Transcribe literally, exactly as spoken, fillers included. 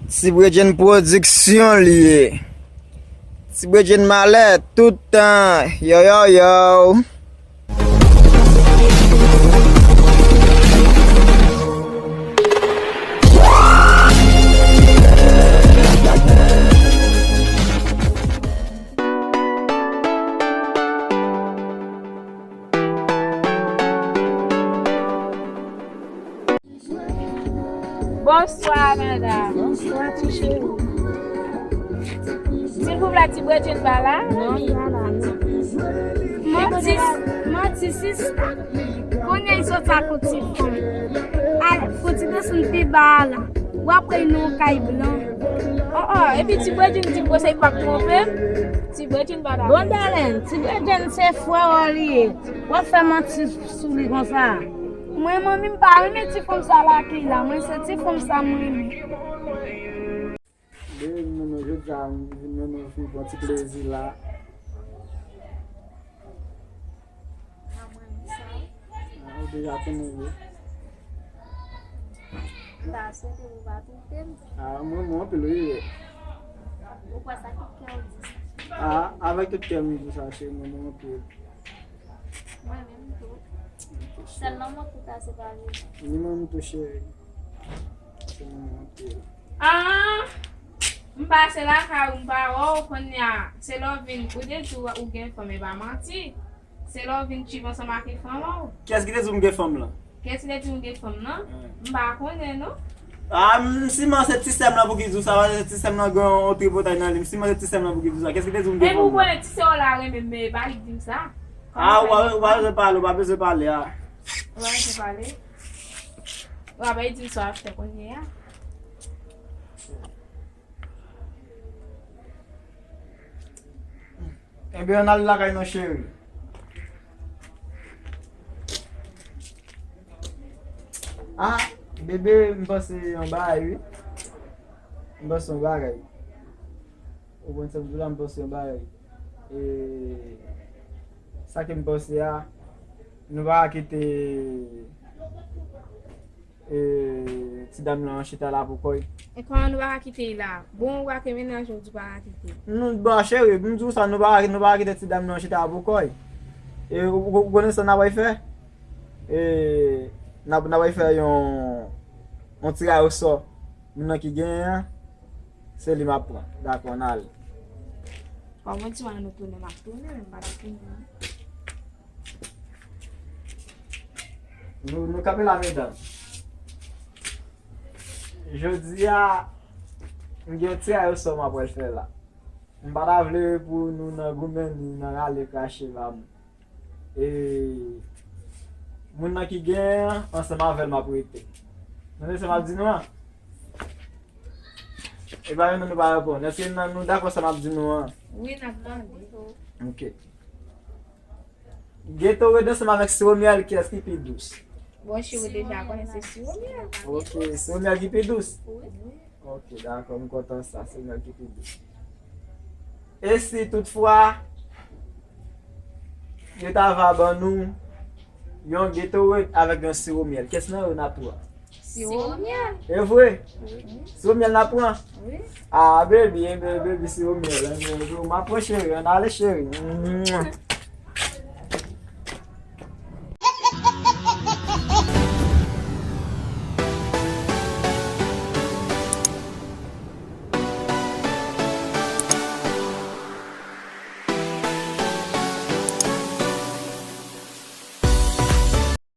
Ti Bredjenn Pwodiksyon li ye. Ti Bredjenn Malè tout tan. Yo, yo, yo. Bonswa, medam. Bonswa, ti cheri. Silvouplè, Ti Bredjenn pa la? Non, li pa la, non. Manti, manti, sista. Kounye a l sot ak yon ti fanm. Al, fouti desann pi ba a la. W ap wè l nan yon kay blan. Oh, oh, epi Ti Bredjenn di m konsa, li p ap twonpe m. Ti Bredjenn pa la. Bon, Dèlèn, Ti Bredjenn se frè w li ye. W ap fè manti sou li konsa. Mwen, manmi, m pa renmen ti fanm sa lakay la. Mwen, se ti fanm sa m renmen. Depi m mennen w jodi a, m vin mennen w fi pran ti plezi la. Ah, ou deja konnen vre. M ta swete ou pa twonpe m. Ah, mwen, mwen anpil, wi. Ou kwè sa ki kè w di sa? Ah, avèk tout kè m di sa, cheri, mwen, mwen anpil. Mwen menm tou. Sèl nan mwen tou ta se pa li. Ni mwen tou, cheri. Se mwen anpil. Ah! M pase lakay ou, m pa wè w, kounye a, se lè w vin, ou te di w, ou gen fanm, e pa manti. Se lè w vin tchiv ansanm ak fanm ou. Kiyès ki te di w m gen fanm lan? Kiyès ki te di w m gen fanm lan? M pa konnen, non. Ah, m siman se ti sè m lan pou ki di w sa, paske ti sè m lan gen yon tripotay nan li. M siman se ti sè m lan pou ki di w sa. Kiyès ki te di w m gen fanm lan? Menm ou konnen ti sè w la renmen m, men e pa li ki di m sa. Ah, ou pa, ou pa bezwen pale, ou pa bezwen pale, ah. Ou pa bezwen pale. Ou pa bay di m sa w ap fè kounye a. Ebyen, ann al lakay nou, cheri. Ah, bebe, m panse yon bagay, wi. M panse yon bagay. Ou konn sa m di w la, m panse yon bagay. E, sa ke m panse a, nou pa kite e, ti dam lan chita la pou kò l. E kòman nou pa ka kite l la? Bon, ou pa ke mennaj ou, ou di pa ka kite l. Nou, bon, cheri, m di w sa, nou pa, nou pa kite ti dam lan chita la pou kò l. E, ou, ou, ou konnen sa n ap fè? E, n ap, n ap fè yon, yon tiraj osò. Moun nan ki genyen an, se li m ap pran. Dakò, n ale. Kòman di w an nou tounen, m ap tounen, men m pa t ap tounen. Nou, nou kanpe la, medam. Jodi a, m gen yon tiraj osò m ap pral fè la. M pa ta vle pou nou nan goumen ni nan rale krache ba moun. E, moun nan ki genyen an, ansanm avè l m ap rete. Nou tande sa m ap di nou an? E pa yon non nou pa reponn. Èske nou, nou dakò sa m ap di nou an? Wi, n ap tande. Ok. Gatorade ansanm avèk siwo myèl, kiyès ki pi dous? Bon, cheri, ou deja konnen se siwo myèl. Ok, siwo myèl ki pi dous? Wi. Ok, dakò, m kontan sa, siwo myèl ki pi dous. E si toutfwa, yo ta va ban nou yon Gatorade avèk yon siwo myèl, kiyès nan yo n ap pran? Siwo myèl. E vre? Wi. Siwo myèl n ap pran? Wi. Ah, baby, eh, baby, siwo myèl, eh, baby, m ap pran cheri, ann ale cheri. Mwah.